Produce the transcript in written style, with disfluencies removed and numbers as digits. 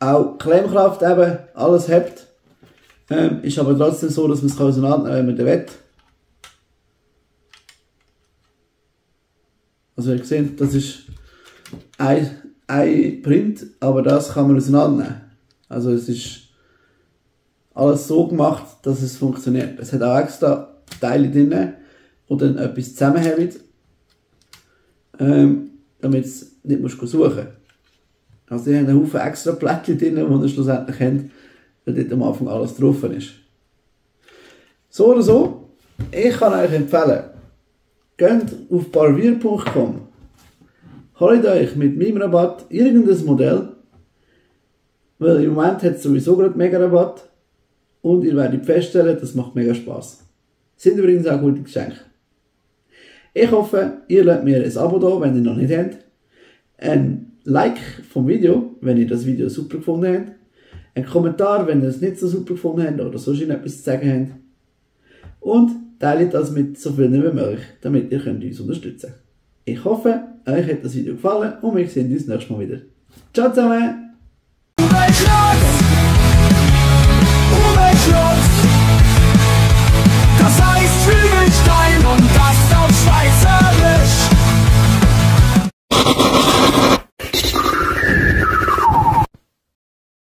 auch Klemmkraft eben, alles hebt. Ist aber trotzdem so, dass man es auseinandernehmen kann, wenn man den will. Also ihr seht, das ist ein Print, aber das kann man auseinandernehmen. Also es ist alles so gemacht, dass es funktioniert. Es hat auch extra Teile drin, die dann etwas zusammenheben, damit es nicht suchen musst. Also die haben einen Haufen extra Plättchen drin, die ihr schlussendlich habt, weil dort am Anfang alles drauf ist. So oder so, ich kann euch empfehlen, geht auf barvier.com, holt euch mit meinem Rabatt irgendein Modell, weil im Moment hat es sowieso gerade mega Rabatt und ihr werdet feststellen, das macht mega Spaß. Sind übrigens auch gute Geschenke. Ich hoffe, ihr lasst mir ein Abo da, wenn ihr noch nicht habt, ein Like vom Video, wenn ihr das Video super gefunden habt, ein Kommentar, wenn ihr es nicht so super gefunden habt oder sonst etwas zu sagen habt und teilt das mit so vielen wie möglich, damit ihr uns unterstützen könnt. Ich hoffe, euch hat das Video gefallen und wir sehen uns nächstes Mal wieder. Ciao zusammen!